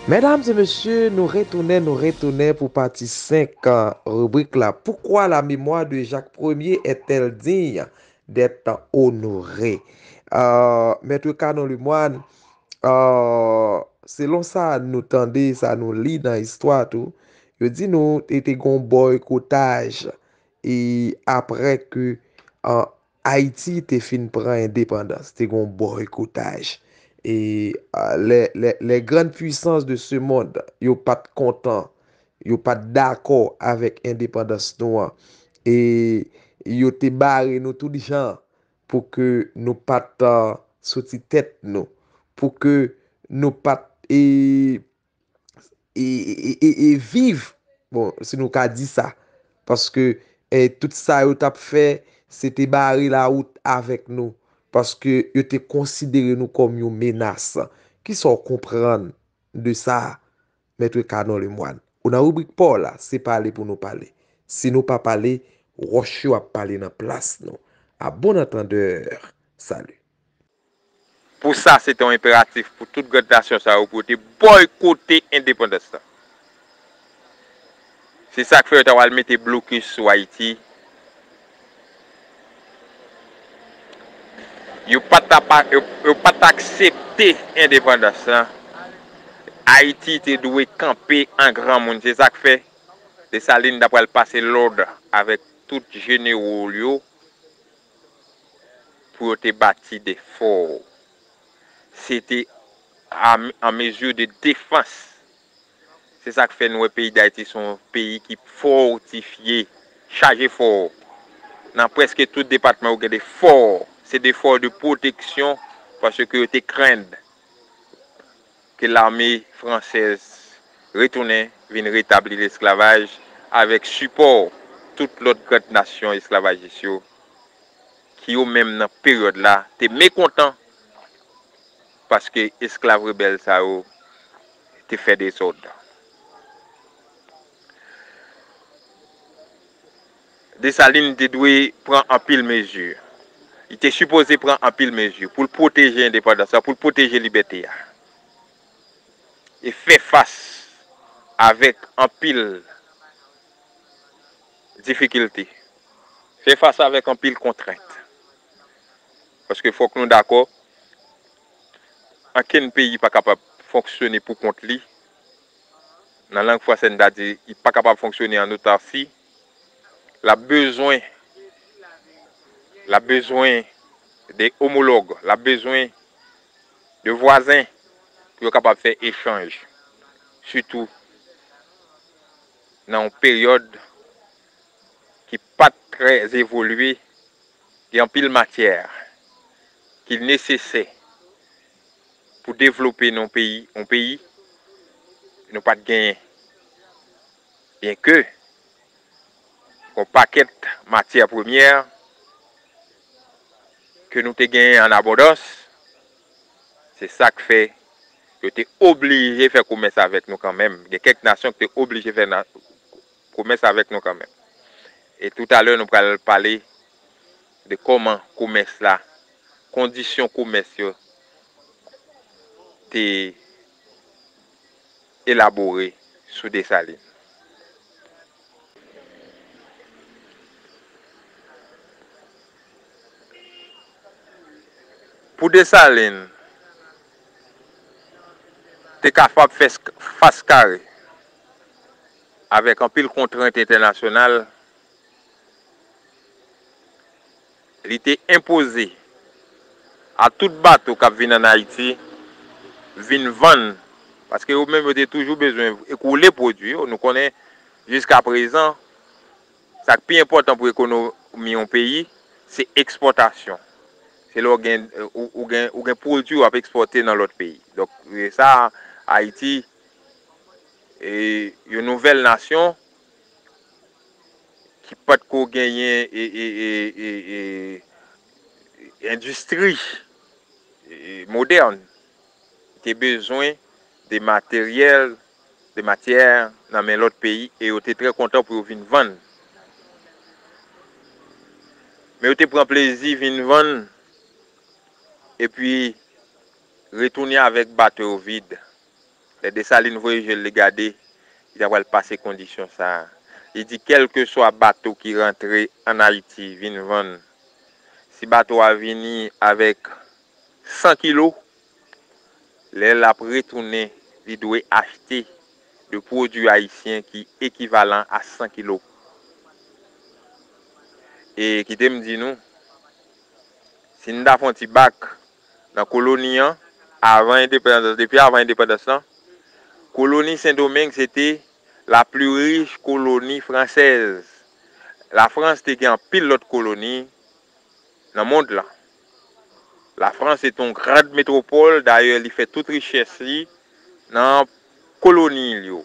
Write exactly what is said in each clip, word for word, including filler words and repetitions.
Mesdames et messieurs, nou retounen, nou retounen pou pati senk, euh, ribrik la. Pourquoi la mémoire de Jacques Premier est-elle digne d'être honorée? Euh, Mèt Canon Lemoine, euh, selon sa nou tande, sa nou li nan istwa tou, yo di nou te, te gon bòykotaj e apre ke, euh, Ayiti te fin pran endepandans, te gon bòykotaj. E, euh, les, les, les grandes puissances de ce monde, yo pa t kontan, yo pa t dakò avèk endepandans nou an. E yo te bare nou tout jan pou ke nou pa t, euh, soti tèt nou, pou ke nou pa t, e, e, e, e, e viv, bon, si nou ka di sa, paske, e, tout sa yo t ap fè, se te bare lawout avèk nou, paske yo te konsidere nou kòm yon menas. Kisa w konprann de sa, Mèt Canon Lemoine? Ou nan ribrik pa w la, se pale pou nou pale. Si nou pa pale, wòch yo ap pale nan plas nou. À bon entendeur, salut. Pou sa, se te yon enperatif pou tout grann nasyon sa yo pou yo te bòykote endepandans la. Se sa k fè yo ta pral mete blokis sou Ayiti. Yo pa t ap, yo, yo pa t aksepte endepandans lan. Ayiti te dwe kanpe an granmoun. Se sa k fè Desalin ta pral pase lòd avèk tout jenewo l yo pou yo te bati de fò. Se te a, an mezi de defans. Se sa k fè nou wè peyi Dayiti se yon peyi ki fòtifye, chaje fò. Nan prèske tout depatman yo gen de fò. Se de fò de pwoteksyon paske yo te krenn ke lame fransèz retounen vin retabli lesklavaj avèk sipò tout lòt grann nasyon esklavajis yo, ki yo menm nan peryòd la te mekontan paske esklav rebèl sa yo te fè dezòd. Desalin te dwe pran anpil mezi. Li te sipoze pran anpil mezi pou l pwoteje endepandans la, pou l pwoteje libète a. E fè fas avèk anpil difikilte. Fè fas avèk anpil kontrent. Paske fòk nou dakò, ankenn peyi pa kapab fonksyone pou kont li. Nan lang fransè, n ta di, li pa kapab fonksyone an otarsi. L ap bezwen, l ap bezwen de omològ, l ap bezwen de vwazen pou yo kapab fè echanj. Sitou nan yon peryòd ki pa t trè evolye, gen anpil matyè ki nesesè pou devlope nan yon peyi, yon peyi nou pa t genyen. Byenke yon pakèt matyè premyè ke nou te genyen an abondans, se sa k fè yo te oblije fè komès avèk nou kanmenm. Gen kèk nasyon ki te oblije fè na-, komès avèk nou kanmenm. E toutalè, nou pral pale de kòman komès la, kondisyon komès yo te elabore sou Desalin. Pou Desalin te kapab fè sk-, fas kare avèk anpil kontrent entènasyonal, li te enpoze a tout bato k ap vin ann Ayiti vin vann, paske yo menm yo te toujou bezwen ekoule pwodui yo. Nou konnen jiskaprezan, sa k pi enpòtan pou ekonomi yon peyi, se ekspòtasyon. Se lè w gen, ou, ou gen, ou gen pwodui w ap ekspòte nan lòt peyi. Donk, e sa, Ayiti, e, yon nouvèl nasyon ki pa t ko genyen, e, e, e, e, e, endistri, e, modèn, te bezwen de materyèl, de matyè nan men lòt peyi, e yo te trè kontan pou yo vin vann. Men yo te pran plezi vin vann, epi retounen avèk bato yo vid. Lè Desalin voye je l, li gade, li ta pral pase kondisyon sa a. Li di, kèlkeswa bato ki rantre ann Ayiti vin vann, si bato a vini avèk san kilo, lè l ap retounen, li dwe achte de pwodui ayisyen ki ekivalan a san kilo. E kite m di nou, si n ta fè yon ti bak nan koloni an, avan endepandans, depi avan endepandans lan, koloni Sendomeng se te la pli rich koloni fransèz. Lafrans te gen anpil lòt koloni nan mond lan. Lafrans se te yon gran metwopòl, dayè li fè tout richès li nan koloni l yo.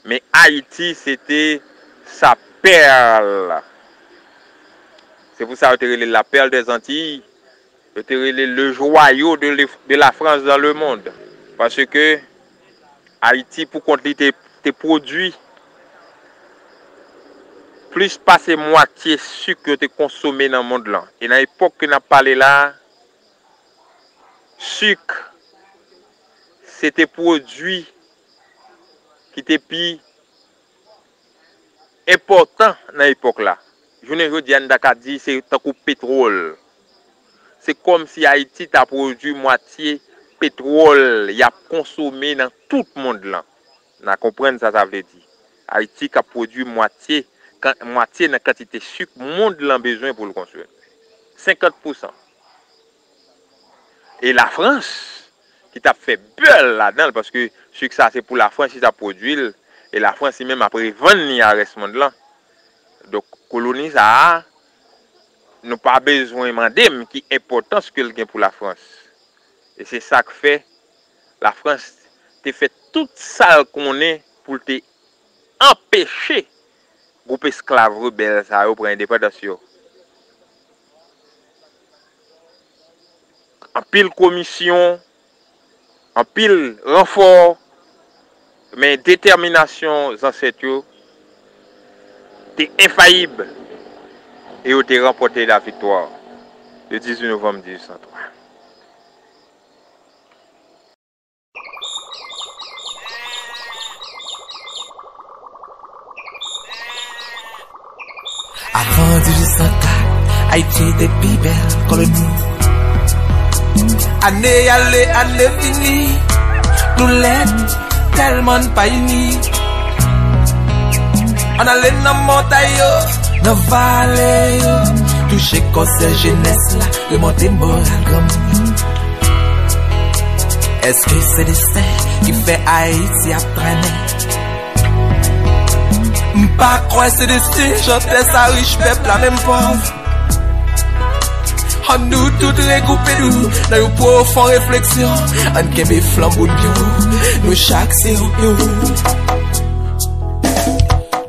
Men Ayiti se te sa pèl. Se pou sa yo te rele l la perle des Antilles. Yo te rele le joyau de, le- de la France dans le monde. Paske Ayiti, pou kont li, te, te pwodui plis pase mwatye sik yo te konsome nan mond lan. E nan epòk ke n ap pale la a, sik se te pwodui ki te pi enpòtan nan epòk la. Jounen jodi a, n ta ka di se tankou petwòl. Se kòmsi Ayiti ta pwodui mwatye petwòl y ap konsome nan tout mond lan. N a konprann sa sa vle di. Ayiti k ap pwodui mwatye, kan- mwatye nan kantite sik mond lan bezwen pou l konsève. Senkant pousan. E Lafrans, ki t ap fè bè l ladan l, paske sik sa se pou Lafrans li t ap pwodui l, e Lafrans li menm ap revann li a rès mond lan. Donk, koloni sa a, nou pa bezwen mande m ki enpòtans ke l gen pou Lafrans. E se sa k fè Lafrans te fè tout sa l konnen pou l te anpeche gwoup esklav rebèl sa yo pran endepandans yo. Anpil komisyon, anpil ranfò, men detèminasyon zansèt yo te enfayib e yo te ranpòte laviktwa le dizuit novanm dizuit san twa. Avan dizuit san kat, Ayiti te pi bèl koloni. Ane ale, ane vini, nou lèd tèlman n pa ini. Ann ale nan montay yo, nan vale yo, touche kò sè jenès la, remonte moral granmoun. Èske se desten ki fè Ayiti ap trennen? M pa kwè se desten chantè sa rich pèp la menm pòv. Ann nou tout regwoupe nou nan yon pwofon refleksyon. Ann kenbe flanbo n byen wo, nou chak se yon ewo.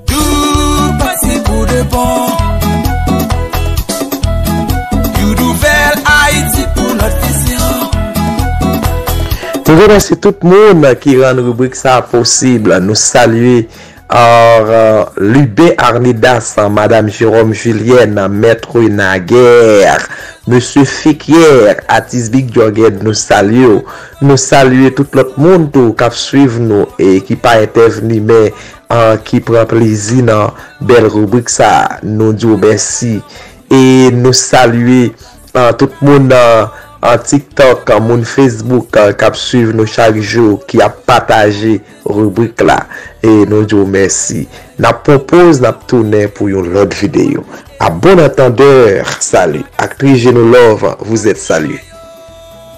Nou pati pou de bon. Yon nouvèl Ayiti pou lòt vizyon. Nou remèsye tout moun ki rann ribrik sa a posib. Nou salye, euh, Lubin Arnidas, Madam Jérôme Julienne, Maître Naguère, Mesye Fikyè, atis Big Joged, nou salye w. Nou salye tout lòt moun tou k ap swiv nou e ki pa entèvni, men, euh, ki pran plezi nan bèl ribrik sa a. Nou di w mèsi. E nou salye, euh, tout moun, euh, an TikTok, euh, moun Facebook, euh, k ap swiv nou chak jou, ki ap pataje ribrik la. E nou di w mèsi. N ap pran poz, n ap tounen pou yon lòt videyo. À bon entendeur, salut. Actrice Geno Love, vous êtes saluée.